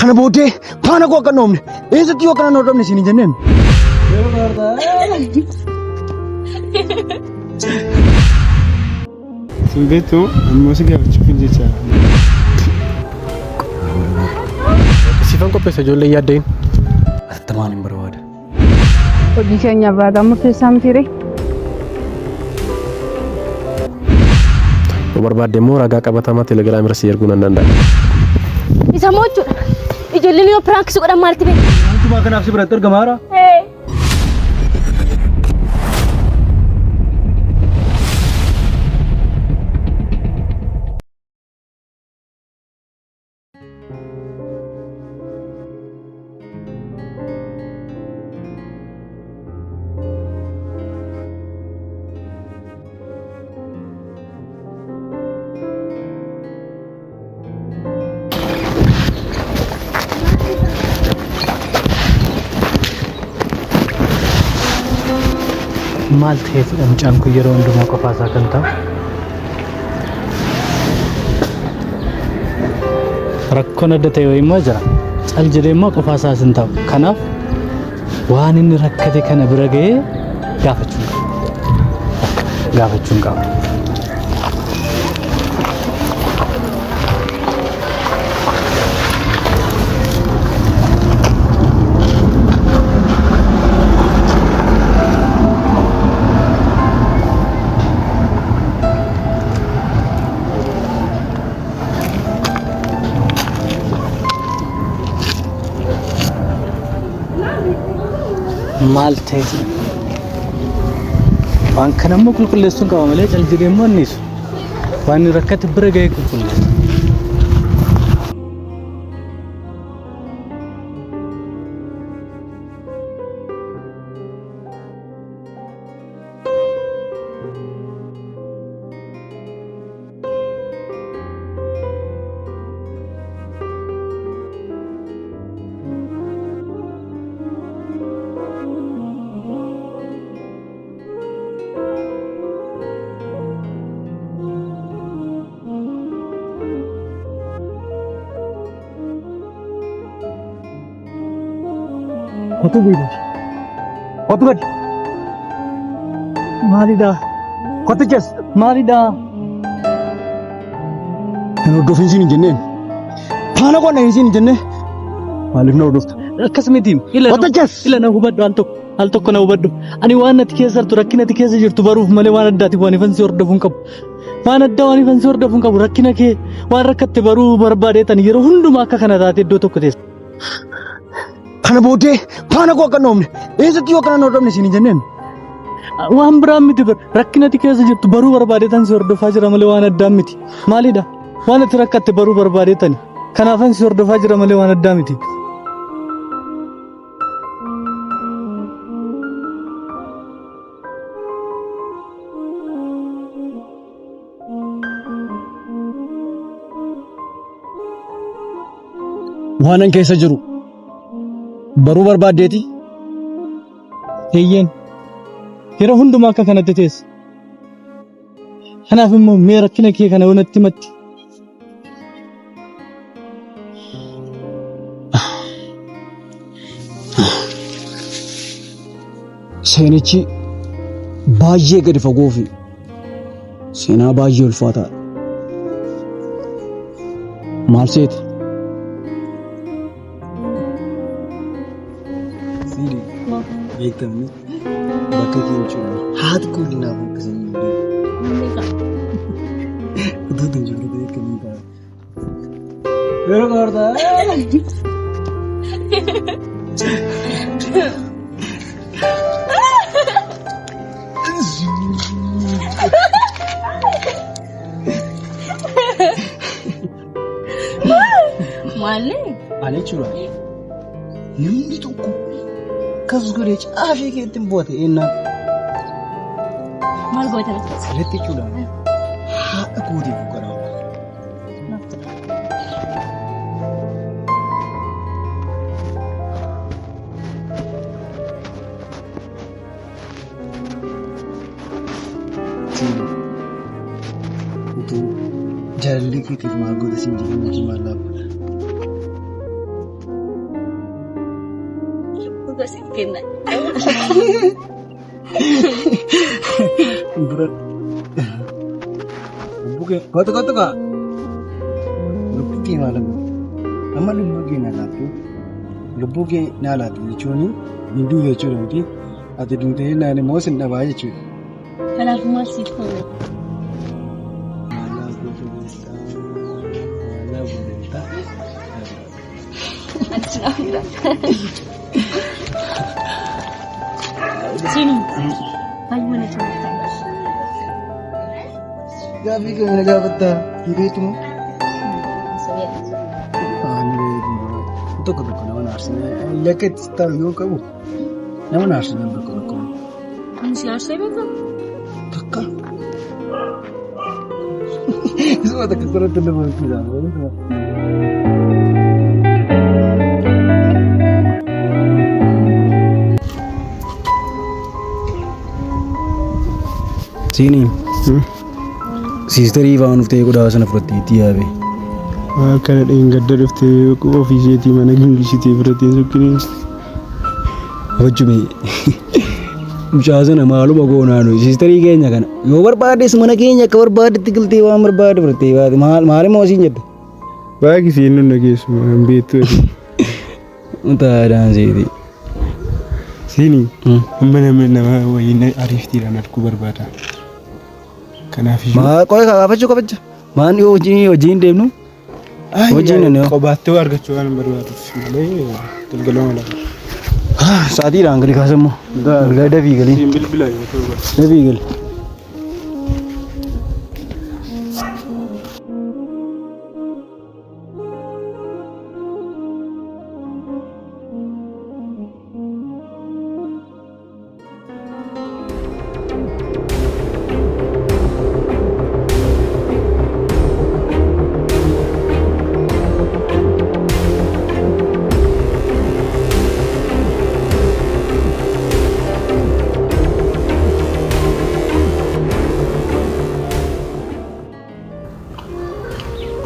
Kana booddee faana koo akka hin dhoofne eessatti yoo akkana hin hordofne siin hin jenneen. Sin beektu ammoo si gaafachuuf hin jecha. Siifan qopheessa ijoollee yaadda'in. Atattamaan hin barbaada. Hojii keenya irraa gaa murteessaa mitiiree? Yoo barbaadde immoo ragaa qabatamaa telegiraam irra si erguu nan danda'a. Isa moo jechuudha. Ijoolleen yoo piraank si godhan maalti beeku? Wantumaa kanaaf si biratti argama haaraa. Maal ta'eetidha mucaan kun yeroo hundumaa qofaa isaa kan ta'u? Rakkoon adda ta'e wayii immoo jira. Cal jedhee immoo qofaa isaas hin ta'u. Kanaaf waan inni rakkate kana bira ga'ee gaafachuun qaba. Gaafachuun qaba. Maal ta'e waan kana immoo qulqulleessuun qaba malee cal jedhee immoo anniisu. Waan inni rakkate bira ga'ee qulqulleessa. Kottu bu'i. Kottu gadi. Maalidha? Kottu jees. Maalidha? Hin hordofin siin hin jenneen. Faana koo hin siin hin jennee. Maaliif na hordofta? Akkas miti. Ila Kottu jees. ila na hubadhu al tokko al tokko na hubadhu. Ani waan ati keessa jirtu rakkina ati keessa jirtu baruuf malee waan addaatiif waan ifan si hordofuu hin qabu. Waan addaa waan ifan si hordofuu hin qabu. Rakkina kee waan rakkatte baruu barbaadeetan yeroo hundumaa akka kana taate iddoo tokko teessa. Kana booddee faana koo akka hin dhoofne eessatti yoo akkana hin hordofne siin hin jenneen. Waan biraan miti bar rakkina ati keessa jirtu baruu barbaadeetan si hordofaa jira malee waan addaa miti. Maalidha? Waan ati rakkatte baruu barbaadeetani. Kanaafan si hordofaa jira malee waan addaa miti. Waanan keessa jiru baruu barbaaddeeti. Eeyyeen yeroo hundumaa akka kanatti teessa. Kanaaf immoo mee rakkina kee kana yoo natti himatti. Seenichi baay'ee gadi fagoo fi seenaa baay'ee ulfaataadha. Maal seete? Siidii beektamni bakka kee jechuudha. Haati koo naaf hokkisanii Utuu hin jirre beekamii ta'a. Yeroo qortaa. Maalli? Ani jechuudha. Namni tokko akkas godhee caafii keetti hin bu'ate ennaan. Maal goota? Sirriitti jechuudha. Haadha kootiif garaa. Utuu jaalallee keetiif maal goota siin jedhee mootii maal laabbata? Dhuga siif kenna. Lubbuu kee kootu kootu kaa. Lubbuu kee maal godhu? Amma lubbuu kee na laattu. Lubbuu kee na laattu jechuun hin du'u jechuudha miti. Ati duutee naan immoo sin dhabaa jechuudha. Kanaafuu maal siif ta'u? Ati naaf jiraata. Sini. Baay'ee mana tolta. Gaaffii kee na gaafattaa? Hin beektu moo? Ani beeku. Tokko tokko nama naarsina. Lakka itti taa'u yoo qabu nama naarsina tokko tokko. Ani si aarsee beekaa? Takka. Isuma takka biratti nama jechuudha. Siini siisterii fa'aa nuuf ta'ee qodaa sana fudhattee itti yaabe. Waan kana dheengadda dhuftee ofii isheetii mana gingilchitee fudhattee sukkinii. Hojjume mucaa sana maaluma goonaa nuyi siisterii keenya kana yoo barbaaddes mana keenya akka barbaadetti galtee waan barbaade fudhattee baate maal maalimmoo siin jette. Baay'ee isiin nun dhageessu hin beektu. Mutaadhaan seeti. Siini amma nama nama wayii ariiftiidhaan arguu barbaada. Kanaaf iyyuu. Maa qoy kaafachuu kabacha. Maan yoo hojii hojii hin deemnu. Hojiin inni hoo? Qobaatti waa argachuu waan barbaaduuf malee galgaluma lama. Sa'aatiidhaan gadi kaasammoo. Galgala dafii galii. Siin bilbila yoo ta'u barbaada. Dafii gali.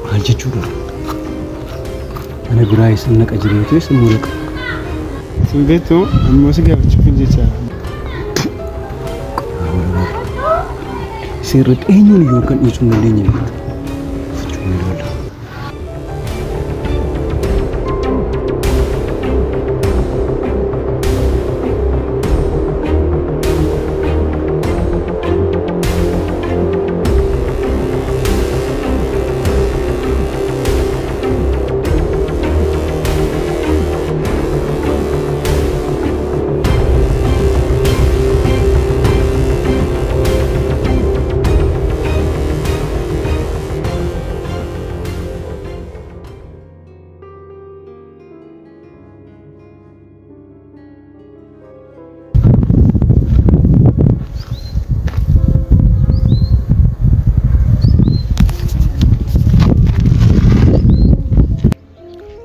Maal jechuudha? Mana biraa eessa naqa jireetu eessa immoo naqa? Sin beektu ammoo si gaafachuuf hin jecha. Seerratti eenyuun iyyuu kan dhiisuu hin dandeenye beekta. Gochuu ni oola.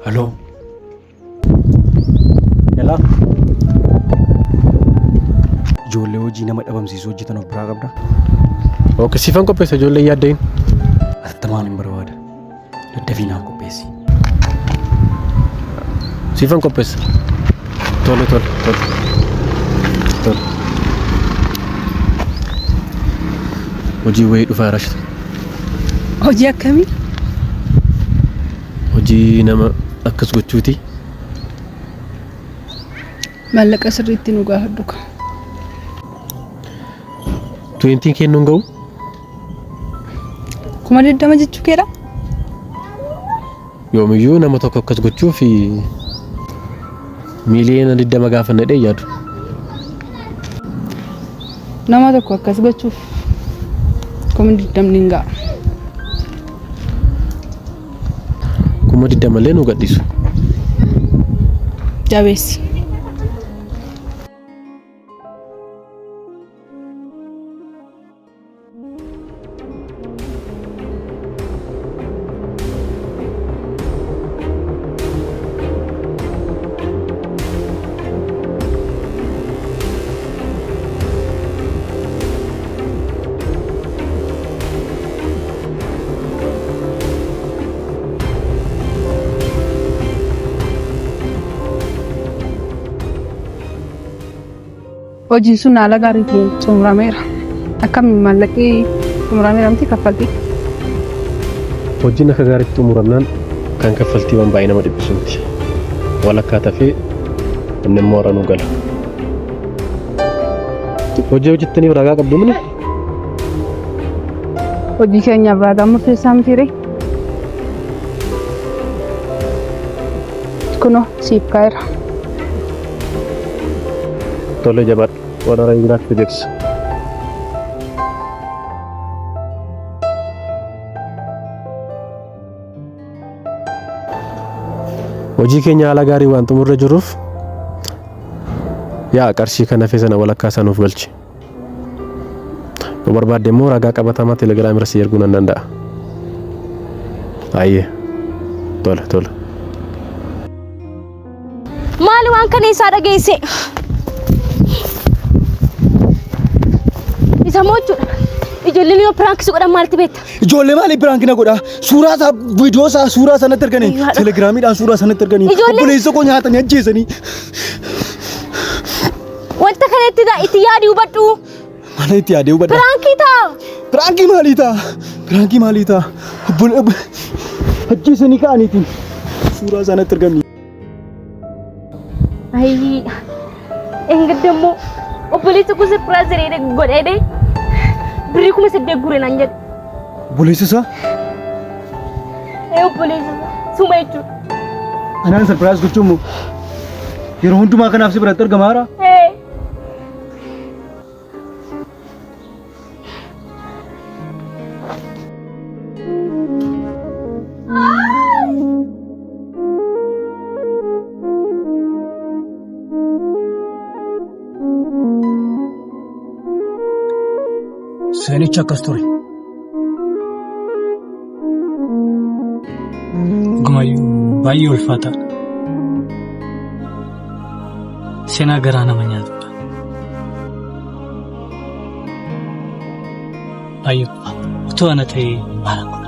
Haloo. Hello. Ijoollee hojii nama dhabamsiisuu hojjetan of biraa qabda. Ok, siifan qopheessa ijoollee yaaddeen. Atattamaan hin barbaada. Daddafii naaf qopheessi. Siifan qopheessa. Tole tole tole. Tole. Hojii wayii dhufaa rashita. Hojii akkamii? Hojii nama akkas gochuuti. Maallaqa sirriitti nu gaafadhu ka. Tuwentiin kennuun ga'u. 20,000 jechuu keedha? Yoomiyyuu nama tokko akkas gochuuf 20,000,000 gaafanna jedhee yaadu. Nama tokko akkas gochuuf 20,000 hin ga'a. 20,000 illee nu gadhiisu. Jabeessi. Hojiin sun haala gaariitiin xumurameera. Akkamiin maallaqni xumurameera miti kaffaltii? Hojiin akka gaariitti xumuramnaan kan kaffaltii waan baay'ee nama dhiphisu miti. Walakkaa tafee inni immoo har'a nuu gala. Hojii hojjettaniif ragaa qabdu mini? Hojii keenyaaf ragaan murteessaa mitiiree? Kunoo siif kaa'eera. Tole jabaadhu. Waan haaraa jiraatti beeksisa. Hojii keenya haala gaarii waan xumurra jirruuf yaa qarshii kan hafe sana walakkaa isaa nuuf galchi. Yoo barbaadde immoo ragaa qabatamaa telegiraam irra si erguu nan danda'a. Ayyee. Tole tole. Maali waan kana isaa dhageesse? Isa moo jechuudha. Ijoolleen yoo piraank si godhan maalti beekta? Ijoollee maaliif piraank na godhaa? Suuraa isaa viidiyoo isaa suuraa sanatti arganii Ayyo, haadha. telegiraamiidhaan suuraa sanatti arganii Ijoollee- obboleessa koo nyaatanii ajjeesanii. Wanta kana itti itti yaadi hubadhu. Mana itti yaadee hubadha. Piraankii ta'a. Piraankii maalii ta'a? Piraankii maalii ta'a? Obbole ajjeesanii ka'aniitiin suuraa sanatti arganii. Ayii. Engadda immoo obboleessa koo sarpiraayizii jedhee godhee birrii 8000 gure naan jedhe. Obboleessa isaa Ee obboleessa isaa suma jechuudha. anaan sarpiraayiz gochuun moo yeroo hundumaa kanaaf si biratti argama haaraa? Ee. Seenichi akkas ture. Dhugumayyuu baay'ee ulfaataadha. Seenaa garaa nama nyaatudha. Baay'ee ulfaata. Utuu ana ta'ee maalan godha?